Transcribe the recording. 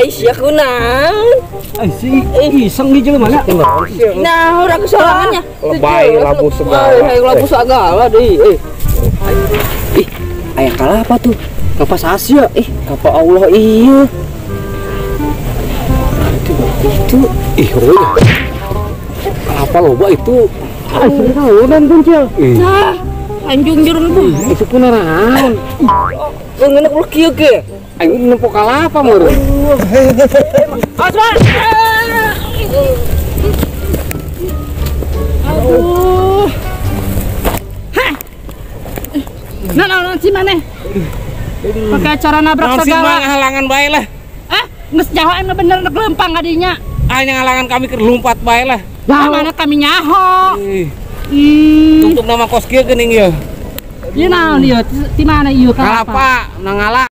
Ai sia kunaon? Ai si iseng di jelema mana? Nah, urang kesorangannya. Lebay labu segala. Labu segala deui. Ih, aya kalapa tuh? Kelapa sasia. Ih, kelapa Allah iya. Itu ih, euy. Kelapa loba itu. Ah, naonan kuncil. Nah, anjung jurung bu. Itu pun naon. Ngeuneuh ulah kieu ge. Aing nempo kalapa meureun. Asman. Aduh. Hah. Nah, naon si maneh? Pakai acara nabrak segala. Naon sih halangan bae lah. Ah, geus nyaho emang bener nek lempang kadinya. Ah, yang halangan kami keur lumpat bae lah. Lah mana kami nyaho. Ih. Tutup nama kos kieu geuning ieu. Ieu naon ieu? Di mana ieu kalapa? Nangala.